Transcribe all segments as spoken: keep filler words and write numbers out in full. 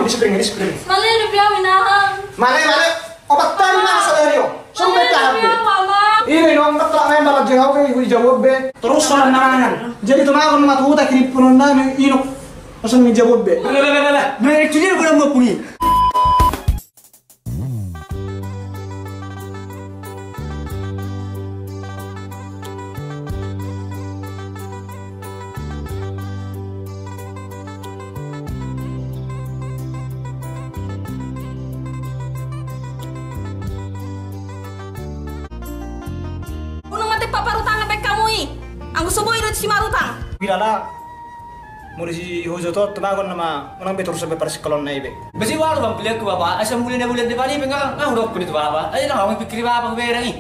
Di spring, di spring. Male, di piau, inang. Male, male. Opat tali ma sadari on. Sampe tahan be. Ini nong tak main balas jeng au be, gue jawab be. Terus soal nangan. Jadi tumagon ma tu huta kiri punon nami inok. Langsung ni jawab be. Bela bela bela. Nah, actually gue udah mau puni. Unang ma tempat parutangan baen hamu i. Anggo so boi do si marutang. Bilala. Muli si Hojot on tumagon nama unang be torus sampe parsingkolonna i be. Basi walu bang pilihanku bapa, asa muli na bulan depan i be nga nga hudok kuni tu bapa. Ai na hami pikiri bapa hubereng i.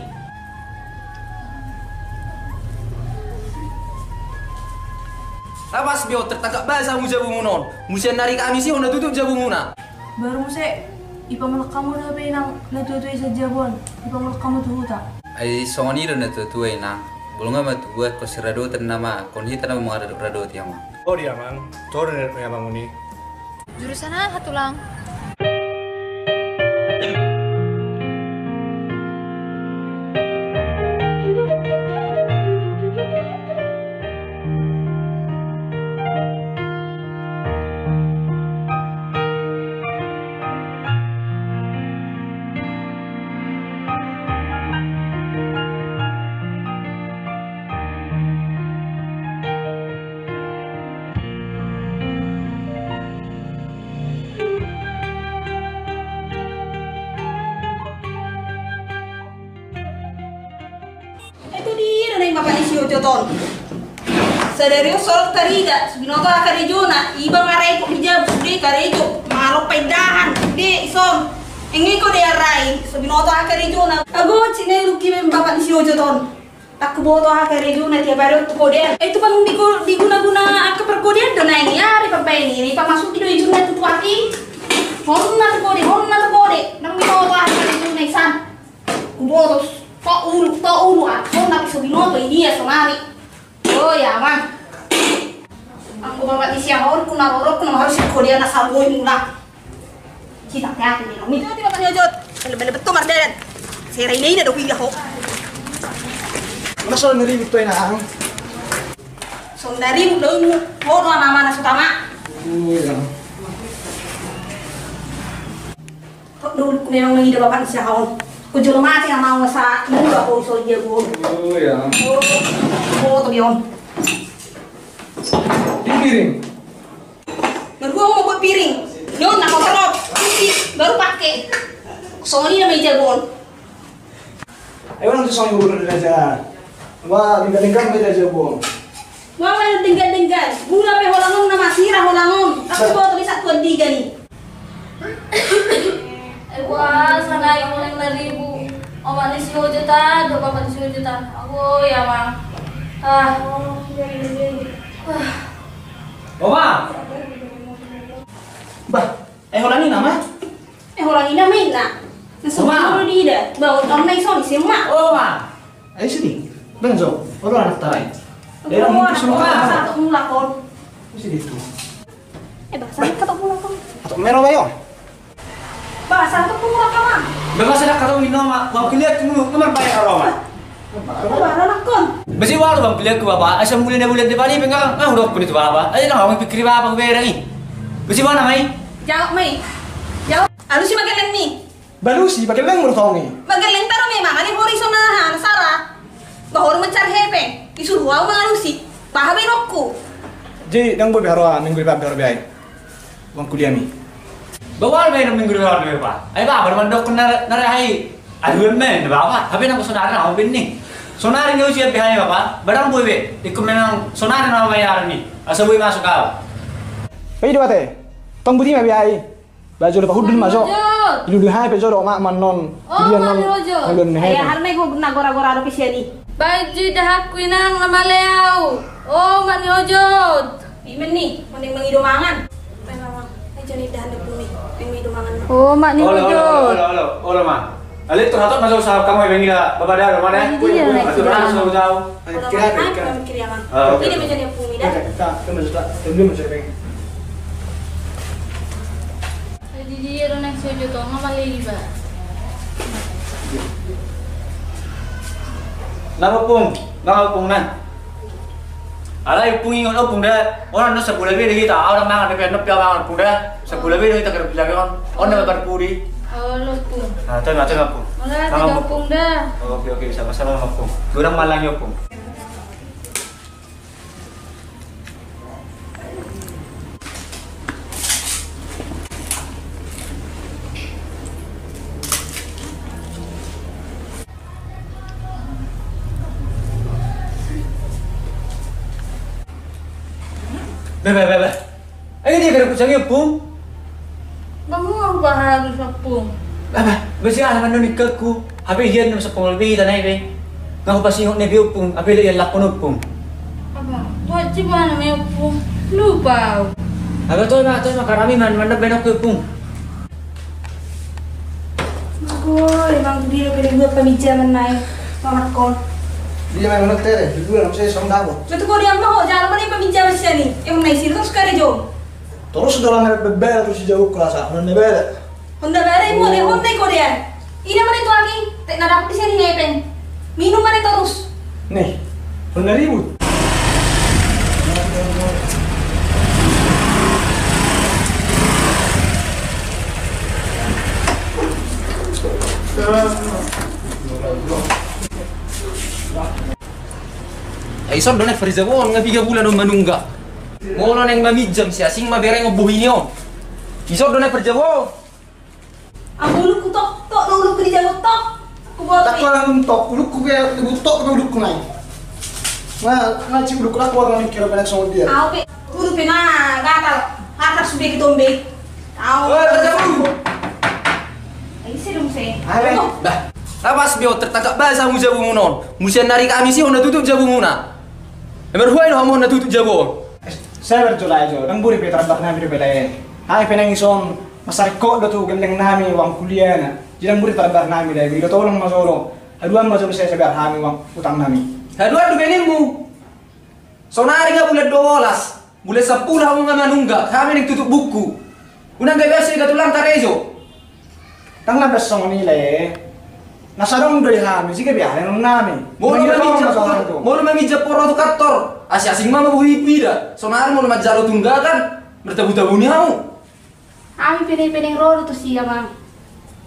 Apas be on tertangkap basah mu jabumuna on. Musian nari kami si on na tutup jabumuna. Baru muse, ipamalak hamu do hape inang na tuatua i sian jabu on, ipamalak hamu tu huta. Ai songon i do na tuatua inang, molo nga matua, ingkon siradotan nama, ingkon hita nama mangaradot-radoti amang. O di amang, torus na amang muni. Jurusan aha tulang? Itu dia do naeng bapa ni si Ojot on. Sadari on solot tarida, so binoto aha karejona, iba marepot di jabu, sude karejo, mangalop paindahan, sude ison. Enggo i kodean rai, so binoto aha karejona. Ago, cik na i rungki baen bapa ni si Ojot on. Tak huboto aha karejona tiap ari on tu kodean. Ai tu pang di ko-, di guna-guna angka parkodean do naeng i ari pambaen i, na ipamasuki do ijurna tu tuak i. Honna tu kode, honna tu kode, ndang huboto aha karejona isan. Huboto, tok ulu, tok ulu, ah, sonari so binoto i dia sonari. O ya amang. Anggo bapa ni si Ahon, ku na rorok, ku na harus kodean na saboi mula. Cita te aku ni, no. Itu ti bapa ni Ojot. Bele-bele betul mardalan. Sera ini, ini ada kuliah ho. Masa ni ribut tu inang. Sonari ribut do mu. Ho do ama-ama na sutama. O ya. Tok dulu ku memang mangida bapa ni si Ahon. Ku jolo mate ama-ama sa mula ho so dia go. O ya. O, o to bion. Di piring. Baru gua mau buat piring. Yo, na kotor, cuci, baru pakai. Songon i nama i jabu on. Ai unang tu songon i guru raja. Wah, denggan-denggan be raja bung. Wah, wah, denggan-denggan. Gula pe holangon nama sira holangon. Tapi gua tuh bisa tuan tiga nih. Ai wah, sana yang mulai naribu. Oma ni si Ojot ta, do bapa ni si Ojot ta. Aku ya, Mang. Ah. Oma. Bah, eh, holan i nama? Eh, holan i nama inna. Oma. Naso di ida. Bawa tahun naik soni sih, Mak. Oma. Ayo sini. Bang Jo, olo anak tarai. Eh, orang itu semua. Satu mulakon. Sini tu. Eh, bang, satu kata mulakon. Atau mero bayo. Bang, satu mulakon. Bang, saya kata minum, Mak. Bang, kuliah dulu, nomor bayar kalau, Mak. Bang, anak kon. Basi walu bang pilihanku bapa, asa muli na bulan depan i be nga nga hudok kuni tu bapa. Ai na hami pikiri bapa hubereng i. Basi walu nama i. Jawab ma i. Jawab. Alusi ma gelleng ni. Balusi, bagelleng murtongi. Bagelleng taro memang, ani hori so na aha, na sara. Bahori mencari hepeng, disuruh au mangalusi. Baha benokku. Jadi, ndang boi be haroa minggu depan be haroa be ai. Uang kuliah mi. Bawa be na minggu depan be, Pak. Ai, Pak, baru mandok na, na re hai. Aduh, men, Bapak. Tapi nang sonari na, au benni. Sonari ni usia be hai, Bapak. Barang boi be. Ikut memang sonari na bayar ni. Asa boi masuk kau. Hei, dua te. Tong budi ma be ai. Ba jolo pahundul ma jo. Ilului hape jo do mak mannon. O, dia mak non ni Rojo. Ai aha na i go na gora-gora do pisian i. Baju dahatku inang na male au. O, mak ni Ojot. Ima ni, mending mangido mangan. Ai mama, ai jani dahan de bumi, mangido mangan. O, mak ni Ojot. Olo, olo, olo, olo, olo, ma. Ale tu hatot ma jo sahap kamu yang gila, babada mana? Ai dia na. Aturan so jauh. Kira, kira. Ini macam ni bumi dah. Kita, kita macam tak, kita macam ni. Dia do nang siojo tonga mali iba. Nang ompung, nang ompung nang. Alai ompung ingot ompung da. Ona no sabola be da hita. Au na mangan da pe no pia mangan ompung da. Sabola be da hita kerja on. Ona ba parpudi. Olo ompung. Ah, terima terima ompung. Olo terima ompung da. Oke oke sama-sama ompung. Godang ma alani ompung. Be be be be. Ai dia kada kucang ya ompung. Bangun aku bahas ompung. Apa? Besi ah mana nikahku. Hape hian nama sepuluh lebih tanai be. Nga hupasingot na be ompung. Hape dia lakon ompung. Apa? Wajib mana me ompung. Lupa. Apa tu ma tu ma karami man mana benok ke ompung. Ago emang dia pilih buat peminjaman naik. Mamakon. Dia memang nonton tere. Dua nama saya sama dapur. Betul kau dia mau jalan mana peminjaman sini. Emang naik sini terus kare jom. Torus do na bebere tu si jabu kurasa, honda bebere. Honda bebere, ima dia honda iko dia. Ina mana tu aki, tek na dapot di sini hepeng. Minum mana torus. Nih, honda ribut. Ai son do na perjabuan nga piga bulan on manungga. Molo naeng maminjam si asing ma bereng bohi ni on. Ison do na perjabu. Aku ulukku tok tok do ulukku di jabu tok. Aku bawa. Tak kau langsung tok ulukku ke jabu tok ke ulukku naik. Nah, nanti ulukku aku orang mikir apa yang sama dia. Au pe ulu pe na gatal. Gatal sudah kita ombe. Au. Oi perjabu. Ai si dong se. Dah. Lapas bio tertangkap basah mu jabu munon. Musian nari kami si on na tutup jabu muna. Emang huai do hamu on na tutup jabu on. Sabar jo lae jo, ndang buri pe tarbar nami dope lae. Ai pe nang ison, masarik kok do tu gelleng nami uang kuliahna. Jadi ndang buri tarbar nami lae, bigi do tolong ma solo. Haduan ma solo sai sabar hami uang utang nami. Haduan dope nimmu. Sonari nga bulan dua bolas, bulan sampulu hamu nga manungga, hami naeng tutup buku. Unang gabe asi gatulan tarejo. Ndang na bes songon i lae. Na sadong do i hami, jika biar non nami. Molo maminjam poro tu kantor. Asi asing ma mabuhi ida. Sonari molo manjalo tunggakan. Bertabu-tabu ni hamu. Hami pede-pede ro do tu sia mang.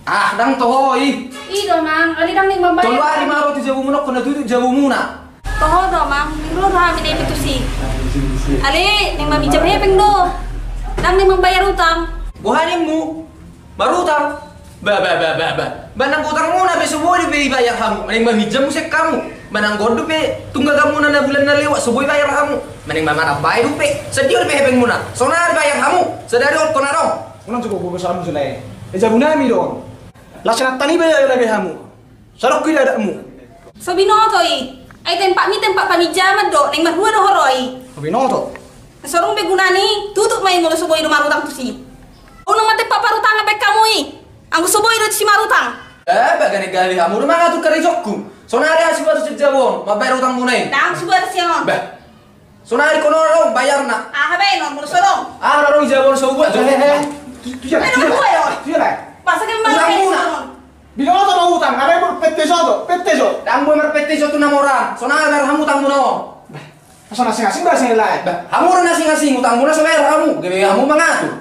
Ah, ndang toho i. I do mang, ali ndang ni mambayar. Tolu ari ma ro tu jabu muna, kona tutup jabu muna. Toho do mang, ro do hami demi tusi. Ale, naeng maminjam hepeng do. Ndang naeng mambayar utang. Boha nimmu? Marutang? Ba ba ba ba ba. Ba nang utangmuna pe so boi dope ibayar hamu. Naeng maminjam muse hamu. Manang goddo pe tunggakanmuna na bulan na lewat so boi bayar hamu. Manang mamanambai dope. Sadia dope hepengmuna. Sonari bayar hamu. Sadari on kona dong. Unang cukup bobo salam sule. E jabu nami do on. Las natan iba ya lage hamu. Sadok i dadakmu. So binoto i. Ai tempatmi tempat paminjaman do, naeng marhua do ho ro i. So binoto. So dung be gunani, tutup ma i molo so boi do marutang tusi. Unang ma tempat parutangan baen hamu i. Anggo so boi do tusi marutang. Eh, bagane gale hamu do mangatur karejokku. Sonari asi buat tusi jabu on, mambayar utangmuna i. Ndang so buat tusi on. Bah. Sonari kono ro bayarna. Aha baenon molo so dong? Aha ro jabu on so buat. He he he. Tuja tuja. Tuja. Masa ke utangmuna. Binoto do utang, aha baen molo pette so do, pette so. Ndang boi marpette so tu na mora. Sonari bayar hamu utangmuna on. Bah. Masa na asing-asing bayar sini lae. Bah, hamu do na asing-asing utangmuna so bayar hamu. Gabe hamu mangatur.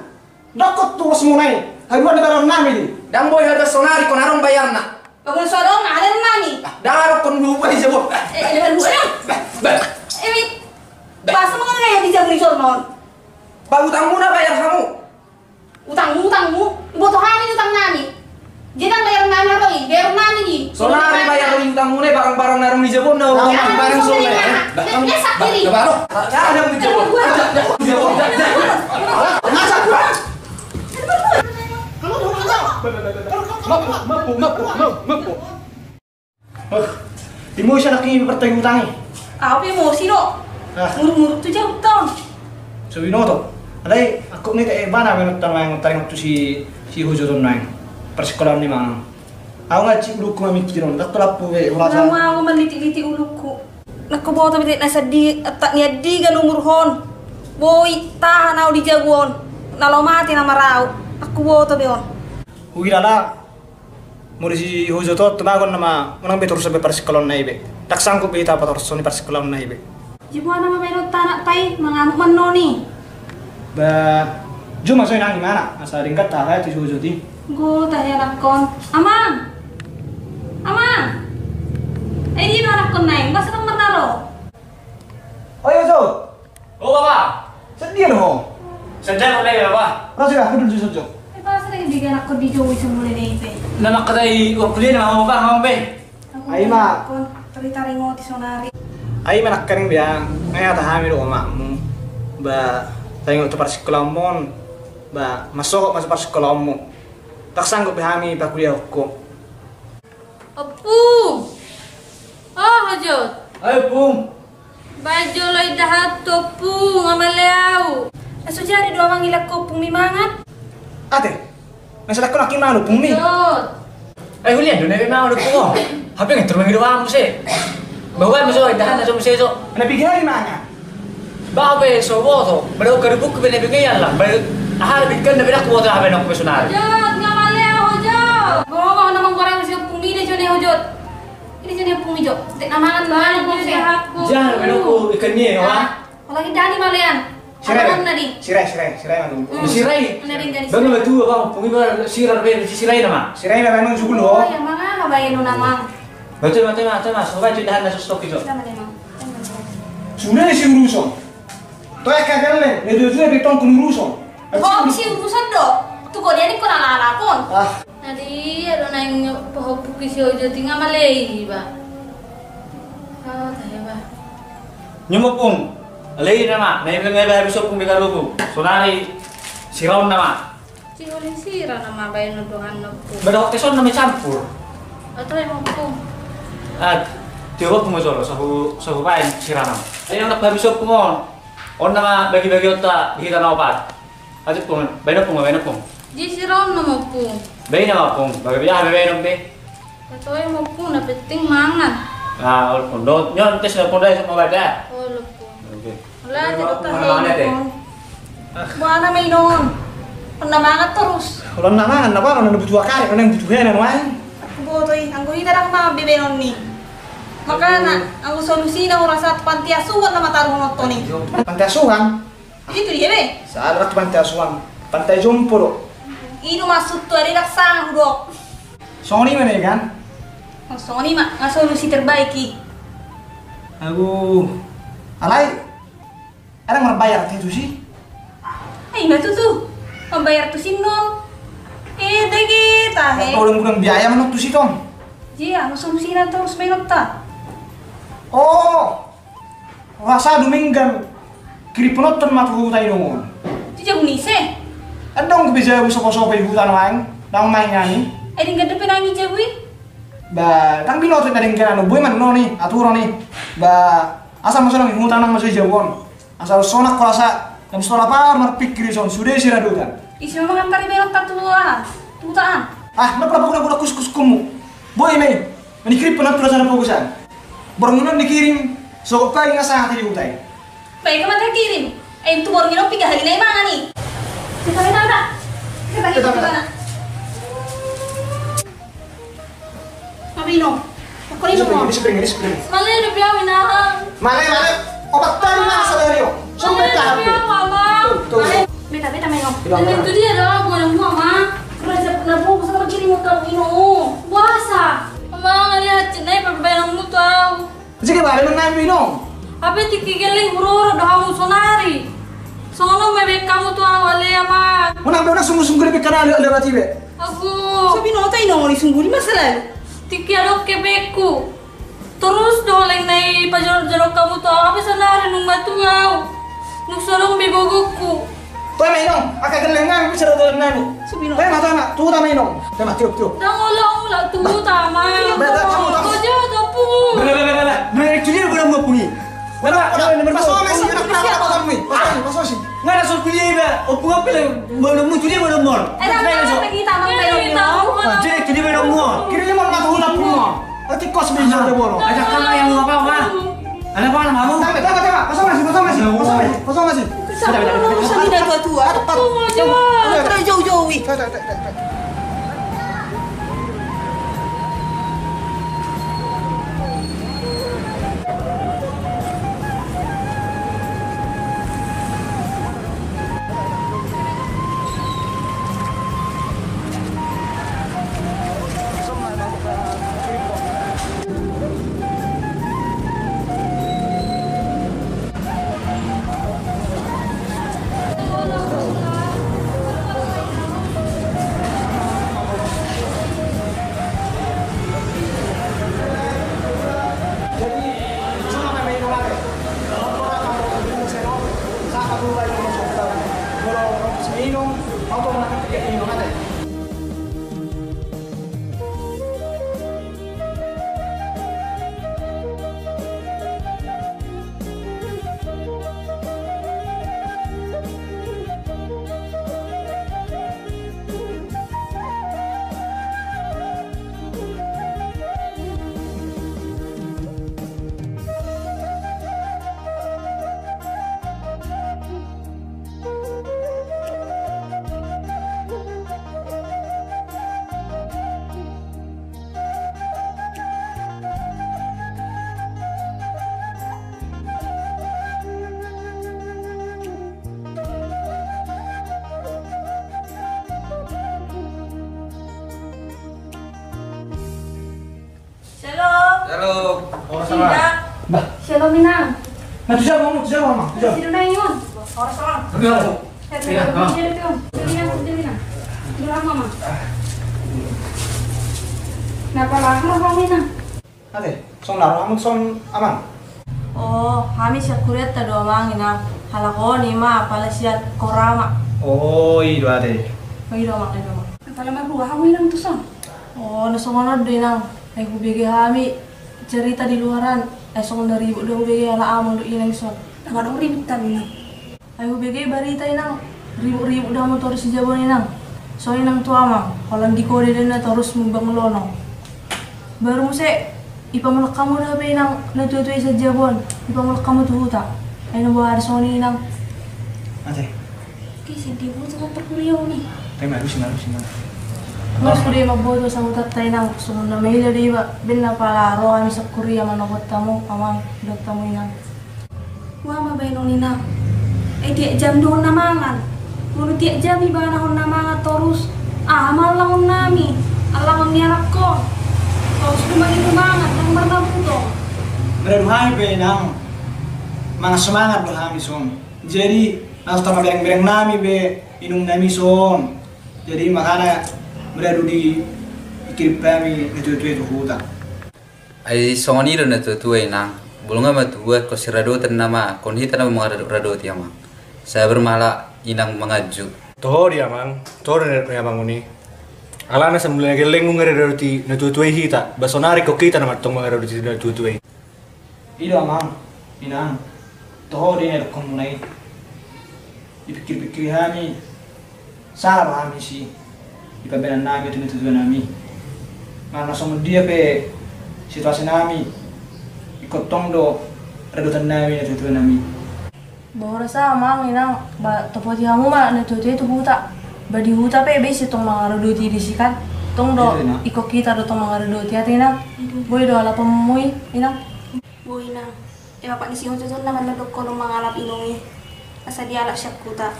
Dokot tu bosmuna i. Haduan ni baron nami di. Ndang boi haduan sonari kona dong bayarna. Bangun so dong, aha baenon nami. Ndang adong kon lupa di jabu. Eh, eh, lupa dong. Bah, bah. Eh, mit. Bah. Masa mengenai di jabu di jornon. Bah, utangmuna bayar hamu. Utangmu, utangmu. Iboto hami utang nami. Jadi ndang bayar nami ro i, bayar nami di. Sonari bayar utangmuna i, barang-barang na adong di jabu on na utang barang sole. Bah, bah, bah, bah. Ada di jabu. Ada di jabu. Ada di jabu. Mapu, mapu, mapu, mapu. Oh, emosi anak i partai utang i. Au pe emosi do. Ah. Muruk-muruk tu jabu tong. So binoto. Alai aku ni te bana binoto nang taringot tu si, si Hojo tong nang. Persekolahan ni mang. Au nga cik ulukku mamikir on. Dak tu lapu be. Nama au malitik-litik ulukku. Nanggo boto be na sadi, tak ni adi galu murhon. Boi tahan au di jabu on. Na lao mate na marau. Aku boto be on. Huilala. Molo si Hojot on tumagon nama, unang be torus be parsikolaonna i be. Ndang sanggup be hita patorus ni parsikolaonna i be. Jadi boha nama baenonta, anak ta i, mangamuk ma annon i. Ba, jo ma jo inang, imana asa denggan tahe tu si Hojot i. Go tahe anakkon. Amang. Amang. Eh, dia anakkon naeng, boasa ndang marnaro? Oi, Hojot. O bapa. Sadia do ho? Sadia do ho bapa. Rasa ya, aku dulu susut jo. Eh, pas lagi di anak ko di Jawa itu mulai dari pe. Nama kata i, waktu dia nama bapa, nama be. Ai ma. Tari-tari ngoti sonari. Ai ma, nangkaning biang. Ngai hata hami do omakmu. Ba, taingot tu parsikolaonmu on. Ba, masuk masuk parsikolaonmu. Ndang sanggup be hami pakuliahon ho. Ompung. O Hojot. Ai, Ompung. Baen jolo indahanhu, Ompung, nga male au. Ai so jadi do amang ilehon ompungmi mangan? Ate. Nga so ilehon nangkin mangan ompungmi. Hojot. Ai hulian do na be mangan ompung o. Hape nga terus mangido mangan muse. Baen ma jo indahanna jo muse jo. Na piga hali mangan. Ba au be so huboto, molo karibuk be na bingean lah, ba aha na bingkan na be ndang huboto aha be na be sonari. Hojot, nga male au Hojot. Boha na manggoreng si ompungmi, ina jo na i Hojot. Ina jo na i ompungmi jo. Tek na mangan, mangan ompungmi. Jala be na ompung ikan ni e, wa? Apalagi dani malean. Sirai. Mangan na di. Sirai, sirai, sirai mangan. Sirai. Bang betul bang, ompungmi ba sirai be, sirai nama. Sirai nama, mangan sugul ho. O ya, mangan na baen nama. Betul, betul, betul, mas. Coba cuci dahan na sosok itu. Sudah si urusan. Toe kagale, na dia sudah ditongkon urusan. Ho si urusan do. Tu ko dia ni ko na lalakon. Ah. Na dia do naeng pahompu ki si Hojot i, nga male iba. O tahe ba. Nyo ma ompung. Alai nama, na iba nga iba habis ompung di karubu. Sonari siraon nama. Siholi sira nama baen dongan ompung. Ba dohot tes on nama campur. Atau emang ompung. Ah, tio ompung ma jolo, sahu, sahu baen sira nama. Ayo, nak habis ompung on. On nama bagi-bagionta di hita na opat. Ayo ompung, baen ompung, baen ompung. Di sira on nama ompung. Baen nama ompung, bagi biar baen ompung. Atau emang ompung, na penting mangan. Ah, ompung. Nyo tes na ompung da, sama baca. O ompung. Oke. Lah, jadi tahe. Mana ma inong? Pernah mangan torus. Olo na mangan, na mangan, na butuh akar, na butuh hena, wai. Aku boto i, anggo hita ndang mangan be baenon i. Makana, anggo solusina hurasa tu panti asuhan nama taruhononton i. Panti asuhan? Itu dia be. Sada tu panti asuhan. Pantai jompo do. I do maksudhu, ada ndang sanga hudok. Songon i ma na i kan? Songon i ma, nga solusi terbaik i. Aduh. Alai. Ada marbayar tu si? Ai, ima tutu. Mambayar tu si non. Eh, dege tahe. Godang-godang biaya manuk tu si tong. Jia, ma solusina torus baenonta. O. Rasa dumenggan. Kirimhononta ma tu huta i dongan. Tu jabu ni se? Adong be jabu sopo-sopo i huta nuaeng. Ndang main ngani. Ai denggan dope nangkin jabu i? Ba, ndang binoto na denggan anu, boi ma annon i, aturon i. Ba, asal ma sonang i huta nang ma so i jabu on. Asal sonang ho rasa, na so lapar marpingkir i son, sude siradotan. Ise ma mangantar i baenonta tu aha, tu huta an? Ah, na pura pura pura kus kus kumu. Boi ma i. Mani kirimhononta tu rasa na pogusan. Borngin on dikirim, sogot pagi nga sanga hata di huta i. Baik ma takirim. Eh, tu borngin on piga hali na i mangan i. Kita, kita, kita. Kita, kita, kita. Mabei inong. Aku inong. Ini spring, ini spring. Male dope au inang. Male, male. Opat hali ma sadari on. Male dope au, Amang. Tuh, tuh. Male. Beta, beta ma inong. Itu dia do au, godangmu, Amang. Raja na bungkus sama kirim kamu inong. Boasa? Amang, ale hansit na i baenonmu tu au. Jadi bale ma inong. Hape tingki gelleng huroro do hamu sonari. Songon on ma baen hamu tu au, ale Amang. Unang be, unang sunggu-sunggu di pingkiranna, ale, ale, mati be. Agu. So binoto inong, uli sunggu di masalah. Tingki adong hepengku. Torus do leng na i pajonok-jonok hamu tu au, hape sonari nunga tung au. Nunga so adong be gogongku. Toe ma inong, angka gelleng nami bisa do gelleng nami. Toe ma, toe ma, tu huta ma inong. Toe ma, tiop, tiop. Ndang olo, olo tu huta, Amang. Beta, kamu tahu. Ojo, tapu. Bela, bela, bela, bela. Nah, itu dia godangmu ompung i. Bela, bela, bela. Paso ma si, bela, bela, bela, bela. Paso, paso si. Nga na so kuliah iba, ompung, ompung, bela, bela, bela, itu dia godangmu. Eh, dah, bela, bela, so. Kita, Amang, bela, bela. Jadi, itu dia godangmu. Kira dia mau mata huta, ompung. Ati kos bisa dia bono. Ada kamar yang mau apa, Ma? Ada apa, Ma? Tahu, tahu, tahu. Paso ma si, paso ma si, paso ma si, paso ma si. Sabar, sabar, sabar. Jauh, jauh, jauh, jauh. Shalom. Shalom. Bah. Shalom, Inang. Nah, tu siapa, Mama? Tu siapa, Mama? Tu siapa? Si Dona Ingon. Horas, Mama. Horas, Mama. Shalom. Iya, Mama. Shalom, Inang. Shalom, Inang. Shalom, Mama. Napa laho hamu, Inang? Ate, songon na ro hamu son, Amang? O, hami sian kurianta do, Amang, Inang. Halak on i ma pala sian Korama. O, i do, ate. O, i do, Amang, i do, Amang. Pala marhua hamu, Inang, tu son? O, na songon on do, Inang. Ai hubege hami cerita di luaran. Ai songon na ribut do hubege halak amang dohot inang i son. Nama dong ribut tadi, Inang? Ai hubege barita, Inang, ribut-ribut do hamu torus di jabu on, Inang. Songon i, Inang, tu amang, holan di kode do na torus mambang lonong. Baru muse ipamulak hamu do hape, Inang, na tua-tua i sian jabu on, ipamulak hamu tu huta. Ai na boha do songon i, Inang? Ate. Oke, seng dibuat sama perkuliahan nih. Tapi malu sih, malu sih, malu. Nga sude mamboto sahutanta, Inang, songon na maila do iba, baen na pala ro hami sian kuria manopot hamu, Amang, dohot hamu, Inang. Boha ma baenon, Inang? Ai tiap jam do hon na mangan. Molo tiap jam iba na hon na mangan torus, aha ma allangon nami, allangon ni anakkon? Torus do ma i mangan, ndang marnabut on. Maradu hami pe, Inang, mangan so mangan do hami son. Jadi, na so tama bereng-bereng nami be inum nami son. Jadi, makana maradu dikirim hami na tua-tua i tu huta. Ai songon i do na tua-tua i, Inang. Molo nga matua, ingkon siradotan nama, ingkon hita nama mangaradoti, Amang. Sabar ma halak inang manganju. Toho di, Amang, toho di na amang on i. Alana sambil na gelleng nunga diradoti na tua-tua i hita, ba sonari ingkon hita nama tong mangaradoti na tua-tua i. I do, Amang, Inang. Toho do i na didok hamuna i. Dipikir-pikiri hami, salah do hami disi di pambaenan nami tu na tua-tua nami. Manang na songon dia pe situasi nami, ingkon tong do radotan nami na tua-tua nami. Ba horas, Amang, Inang, ba topoti hamu ma na tua-tua i tu huta. Ba di huta pe, ba ise tong mangaradoti disi kan. Tong do, ingkon hita do tong mangaradoti, ate, Inang. Boi do alaponmu i, Inang? Boi, Inang. Ema, pak, ni si Ojo on na mandok holan mangalap inong i. Asa dialap sian huta.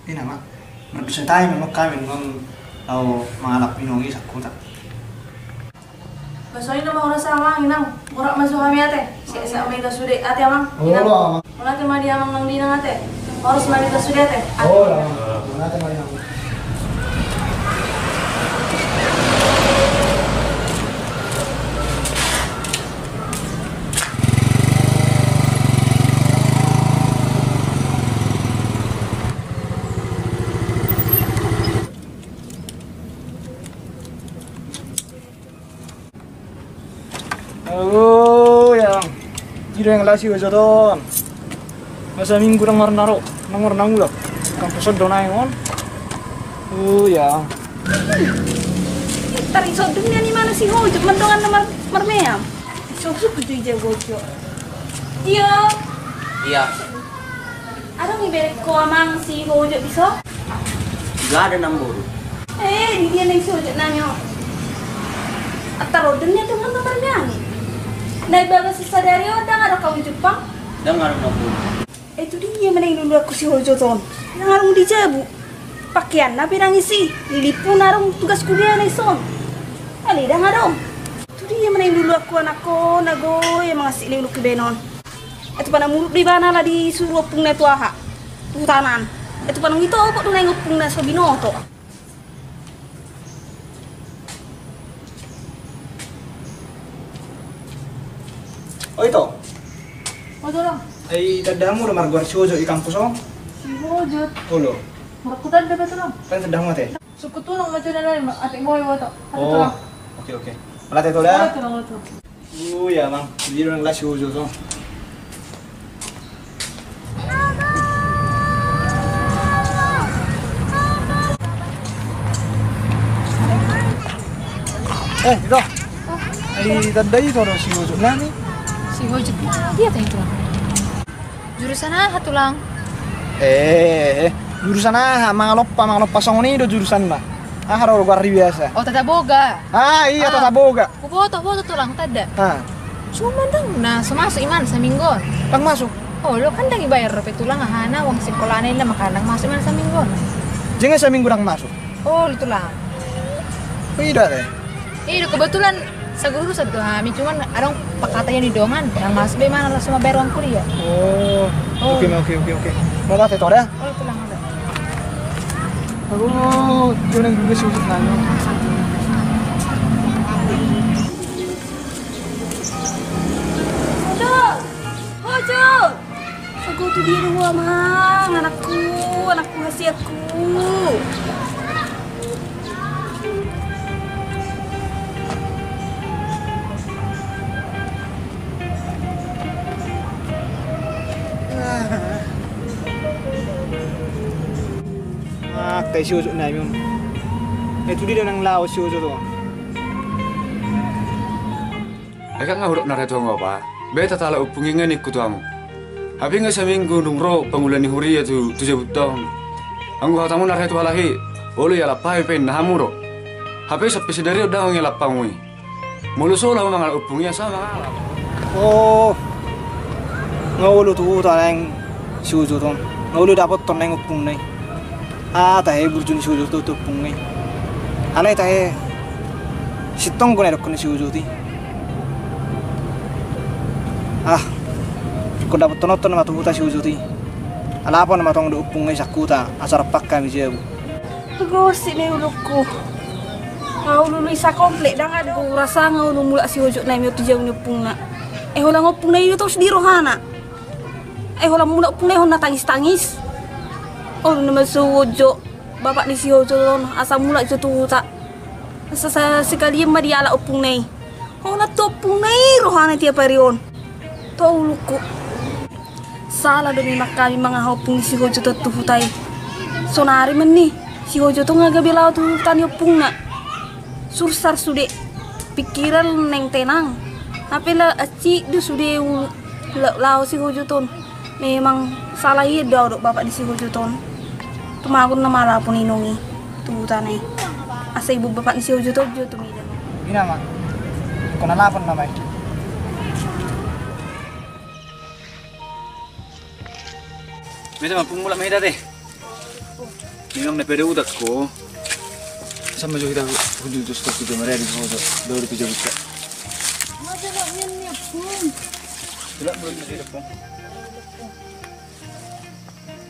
Ina ma. Mardosa hami, Amang, hami nunga laho mangalap inong i sian huta. Ba songon i nama, horas, Amang, Inang. Borat ma jo hami, ate. Siap-siap ma hita sude, ate, Amang. Olo, Inang. Amang. Mauliate ma di Amang nang di Inang, ate. Horas ma hita sude, ate. Olo, Amang. Mauliate ma di Inang. Aduh, ya. Jadi yang lasi wajo ton. Masa minggu nang warna ro, nang warna mula. Kan pesan do naeng on. Oh, ya. Tari sodung ni mana si Ojo, mendongan nomor mermeam. Sok-sok tu ija Ojo. Iya. Iya. Adong iberengko amang si Hojot dison? Nggak ada, Namboru. Eh, di dia naeng si Hojot nami on? Antar odon ni tu nggak margani. Nai bagas sadari on ndang adong hamu jumpang? Ndang adong, Namboru. Eh, tu dia ma naeng luluanku si Hojot on? Ndang adong di jabu. Pakeanna pe ndang isi, lilimpuna adong tugas kuliahna dison. Alai ndang adong. Tu dia ma naeng luluanku anakko, na gogo ia mangasik ni ulungki baenon. Eh, tu Panamuruk do ibana ala disuru ompungna tu aha, tu hutanan. Eh, tu Panungito opot do naeng ompungna so binoto. Oi, Ito. Oi, Tulang. Ai tanda hamu do margoar si Hojot di kampus on? Si Hojot? Olo. Margoar tanda pe, Tulang. Kan tanda hamu ate? Sungkun, Tulang, ma jala nai, ma, atik boy boto. Ate, Tulang. Oh, oke, oke. Mauliate, Ito, da. Olo, Tulang, olo, Tulang. Oh, iya, Mang. Jadi orang las si Hojot on. Eh, Ito. Ai tanda Ito do si Hojot nami. Si Hojot. Dia tanya, Tulang. Jurusan aha, Tulang? Eh, eh, jurusan aha? Mangalompa, mangalompa songon i do jurusanna. Aha do goar ni biasa? Oh, Tata Boga. Ah, iya, ah, Tata Boga. Huboto, huboto, Tulang, tanda. Ah. Cuma ndang na so masuk imana saminggu on. Ndang masuk? Olo, kan ndang ibayar dope, Tulang, ahana uang sikolana, inda, makana ndang masuk imana saminggu on. Jadi saminggu ndang masuk? Olo, Tulang. Beda deh. Iya, kebetulan sajurusan do hami, cuman adong pangkataion di dongan, ndang masuk be imana laos mabayar uang kuliah. Oh. Oh. Oke, oke, oke, oke. Mauliate, Ito, da. Olo, Tulang, olo. Aduh, dia naeng dulu si Hojot nami. Hojot! Hojot! Sago tu dia do, Amang, anakku, anakku hasianku. Ah, tai si Hojot nami on. Eh, tu dia do naeng laho si Hojot on? Ai nga hudok na ra tu hamu apa? Be tatala ompung i nga ningku tu hamu. Hape nga saminggu dung ro pangula ni huria tu, tu jabunta on. Anggo hatamu na ra tu halak i, olo ialap hamu pe inna hamu do. Hape sampe sadari on ndang ialap hamu i. Molo so laho mangalap ompung i, asa mangalap. Oh. Nga olo tu huta naeng si Hojot on. Nga olo dapothon naeng ompungna i. Ah, tahe burju ni si Hojot tu ompungna i. Alai tahe sintong do na idokkon ni si Hojot i. Ah, ingkon dapothononhon ma tu huta si Hojot i. Alapon ma tong do ompungna i sian huta, asa rap hami jabu. Gosip ni ulungku. Nga ulului sakomplek, ndang adong hurasa nga olo mulak si Hojot nami on tu jabu ni ompungna. Eh, holan ompungna i do tos di rohana. Eh, holan mulak ompungna i hona tangis-tangis. Olo nama si Hojot, bapak ni si Hojot on, asa mulak jo tu huta. Asa sa-, sekalian ma dialap ompungna i. Holan tu ompungna i rohana tiap ari on. Tu ulungku. Sala do memang hami mangaha ompung ni si Hojot on tu huta i. Sonari ma ni si Hojot on nga gabe laho tu huta ni ompungna. Sursar sude. Pikiran naeng tenang. Hape la-, ancit do sude ulu la-, laho si Hojot on. Memang sala i do au dohot bapak ni si Hojot on. Tumagon nama alapon inong i tu hutana i. Asa iboan bapak ni si Hojot on jo tu meja. Ina ma. Ingkon alapon nama i. Mete ma, Pung, mulak ma hita ate. Memang na pede utak ko. Sama jo hita, Pung, tu stok tu jam hari di sojo. Dua ribu tiga buta. Masa lo nian ni, Pung? Tulak belum masih ada, Pung.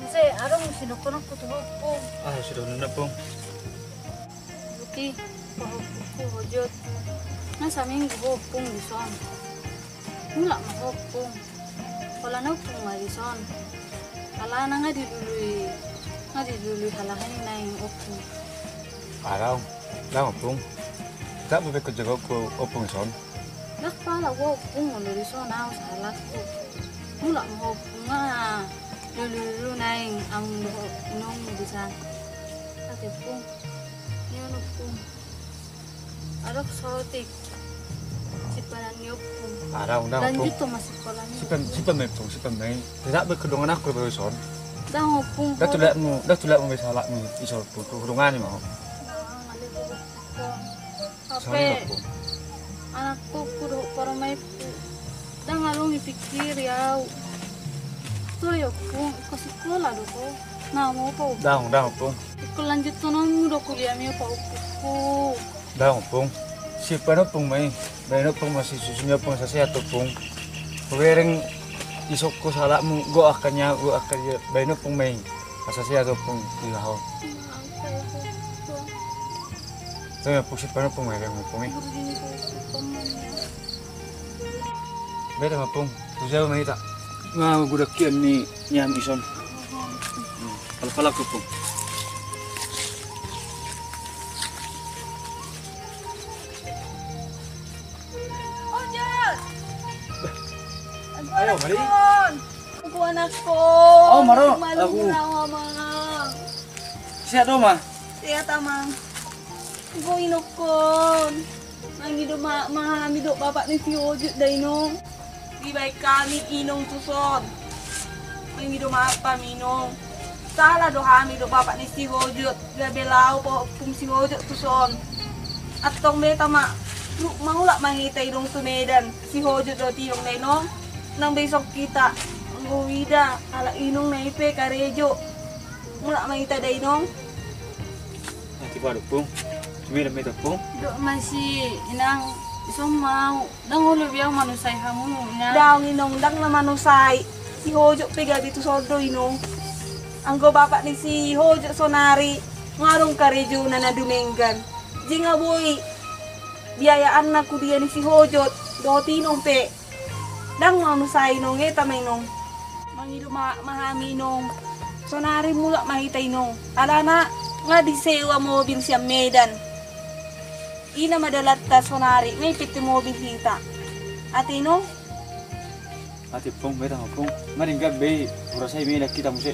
Masa adong si dokter aku tu, Pung. Ah, sudah nuna, Pung. Buti, pahompu ho Hojot. Nga saminggu ho, Pung, dison. Mulak ma ho, Pung. Holan ompung ma dison. Alana nga dilului, nga dilului halak i naeng ompung. Adong, adong, Pung. Ndang be ho jago ompung, ompung dison. Ndang pala ho, Pung, olo dison au sahalakku. Mulak ma ho, Pung, nga lulu-lulu naeng amang dohot inongmu dison. Ate, Pung. Ni ompung. Adong saotik simpanan ni ompung. Adong, adong, Pung. Lanjut ho ma sikola ni. Simpan, simpan ma, Pung, simpan ma. Tidak be ho dongan aku be dison. Ndang, Ompung. Ndang tu laetmu, ndang tu laetmu be sahalakmu ison, Ompung. Hudongani ma ho. Ndang, ale, Ompung. Hape anakkonku dohot parumaenku ndang adong dipingkiri au. Sore, Ompung, ingkon sikola do ho. Nunga opat, Ompung. Ndang, ndang, Ompung. Ingkon lanjuthononmu do kuliahmi, opat, Ompungku. Ndang, Ompung. Sian panompung ma i. Baen ompung ma, sisusuni ompung asa sehat, Ompung. Hubereng isongku sahalakmu, gok angka ni ahu, gok angka dia. Baen ompung ma i. Asa sehat, Ompung, di laho. Tongon, Ompung, sian panompung ma i, baen ompung i. Beta ma, Ompung. Tu jabu ma hita. Nga godang hian ni, ni ami ison. Palak-palak, Ompung. Ojot! Ayo, mari. Anakku, anakku. Oh, maro. Aku. Sehat do, Amang? Sehat, Amang. Anggo inongkon. Mangido ma, ma hami dohot bapak ni si Ojot da, Inong. Dibaen hami, Inong, tuson. Mangido maaf hami, Inong. Sala do hami dohot bapak ni si Ojot. Gabe laho pahompum si Ojot tuson. Antong beta ma, ruk, mulak ma hita, Inong, tu Medan. Si Ojot dohot inong na, Inong. Nang be ison hita. Anggo huida, ala inong na i pe karejo. Mulak ma hita da, Inong. Ate, ba do, Ompung. Tu Medan ma hita, Ompung. Dok ma si Inang, ison ma au. Ndang olo be au manusai hamu, Inang. Daong, Inong, ndang na manusai. Si Ojot pe gabe tuson do, Inong. Anggo bapak ni si Ojot saonari, nga adong karejona na dumenggan. Jadi nga boi biayaanna kuliah ni si Ojot dohot inong pe. Ndang manusai, Inong, eta ma, Inong. Mangido ma, ma hami, Inong. Saonari mulak ma hita, Inong. Alana nga disewa mobil sian Medan. I nama dalanta saonari, nga i pe tu mobil hita. Ate, Inong? Ate, Ompung, beta ma, Ompung. Nga denggan be i, hurasa i Medan hita muse.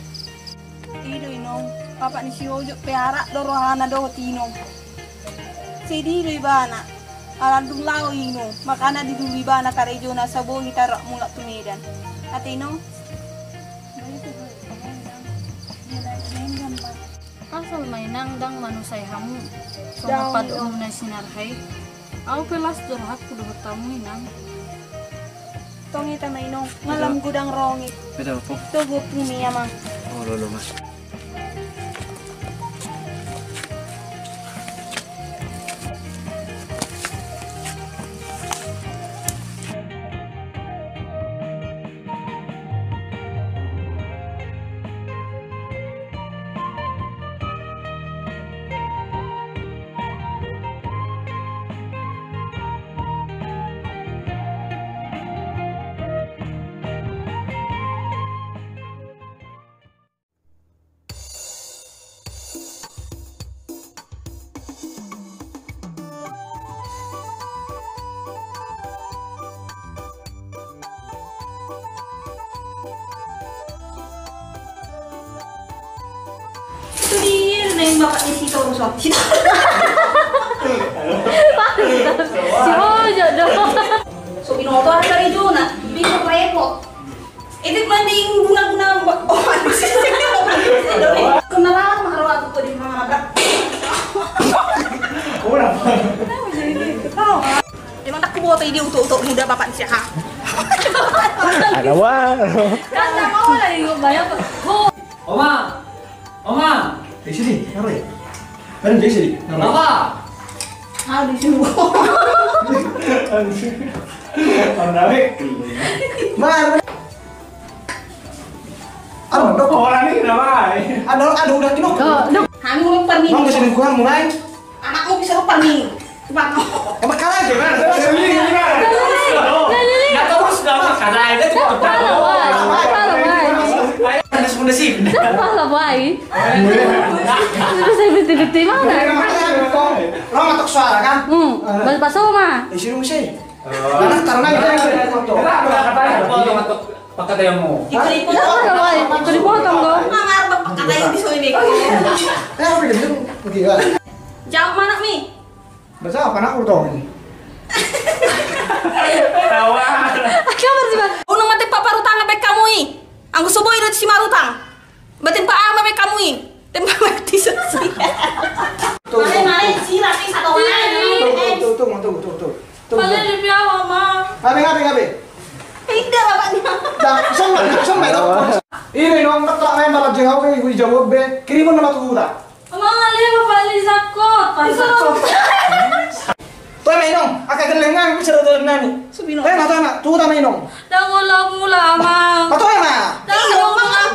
I do, Inong, bapak ni si Ojot pe arak do rohana dohot inong. Sedih do ibana. Ala dung laho inong, makana didulu ibana karejona asa boi hita rap mulak tu Medan. Ate, Inong? Asal ma, Inang, ndang manusai hamu. Songon padomu na sinarhai. Au pe las do rohangku dohot hamu, Inang. Tong, hita ma, Inong, nga lam godang rongit. Beta, Ompung. Togu, Ompung, i, Amang. Oh, olo, olo, Mas. Itu dia, neng, bapak di situ, so. Si Ojot do. So, binoto ada di zona, bisa repot. Itu mending guna-guna, oh, kenalan mah kalau aku tuh di mana, Bra? Emang tak kuboto ini untuk, untuk muda bapak siapa? Ada, wah. Kan tak mau lah, ibu, bayar. Oma. Oma. Di sini, ngeri. Kan di sini, ngeri. Oma. Ah, di sini. Aduh. Aduh. Mar. Aduh, dok. Orang ini kenapa? Aduh, aduh, udah, dok. Dok, dok. Anu, perni. Bang, kesini kurang mulai. Anakmu bisa perni. Emang kalah aja, Bang. Nggak terus, nggak terus, nggak terus. Nggak terus, nggak terus. Nggak terus, nggak terus. Ayo, ada sepuluh sih. Salah, Bang. Bisa betul-betul mana? Lo ngetok suara, kan? Hmm. Bahasa Oma. Isi rumah sih. Anak taruh lagi, kan? Pakai yang mau. Ikut-ikut. Ikut-ikut, Bang. Nggak ngarep pakai yang di sini. Eh, apa dia bilang? Oke, Bang. Jawab mana, Mi? Baca apa, nak, urut ini? Tawa. Kabar sih, Bang. Unang mate paparutang apa kamu i? Anggo so boi do si marutang. Batin pa ama be kamu i. Tempa mati sesi. Tuh, tuh, tuh. Mare, mare, sirap i satu. Tuh, tuh, tuh, tuh, tuh, tuh, tuh. Tuh, tuh. Mare, lebih awal, Ma. Ngabe, ngabe, ngabe? Tidak, bapaknya. Dah, sombong, sombong, dong. Ini, dong, tak, tak, main malah jengau, ini, gue jawab, be. Kirimun nama tuh, udah. Amang, ale, bapak, ale, sakot. Sakot. Toe ma inong, angka gelleng nami, bicara dalam nami. Subino. Toe ma, toe ma, tuta ma inong. Ndang olo mula, Amang. Ma, toe ma. Ndang olo mula, Amang.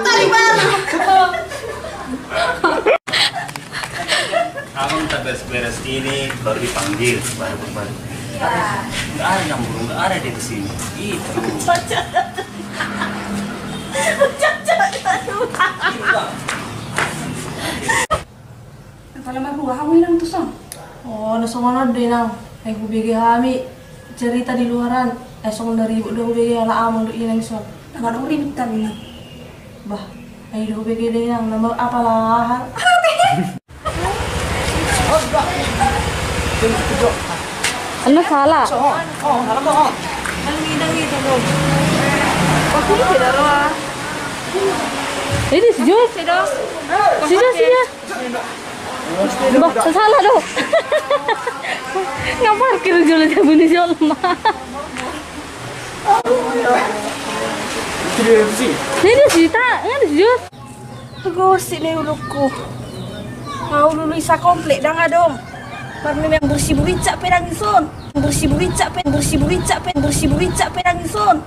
Abang tak beres-beres ini baru dipanggil, baru kembali. Nggak ada campur, nggak ada dia ke sini. Itu. Pala marhua hamu inang tuson. O, na songon on do inang. Ai hubege hami cerita di luaran. Ai songon na ribut do hubege ala amang dohot inang ison. Taman uri bitan inang. Bah, ai do hubege do inang. Nama apala aha. Anna salah. Ini si Jul. Si Jul, si Jul. Bah, salah do. Nga parkir jolo jabu ni jolma. Ini si ta, ini si Jul. Gosip ni ulungku. Nga ululisa komplek ndang adong. Parni yang bersih buricak pedang ison. Bersih buricak pe, bersih buricak pe, bersih buricak pedang ison.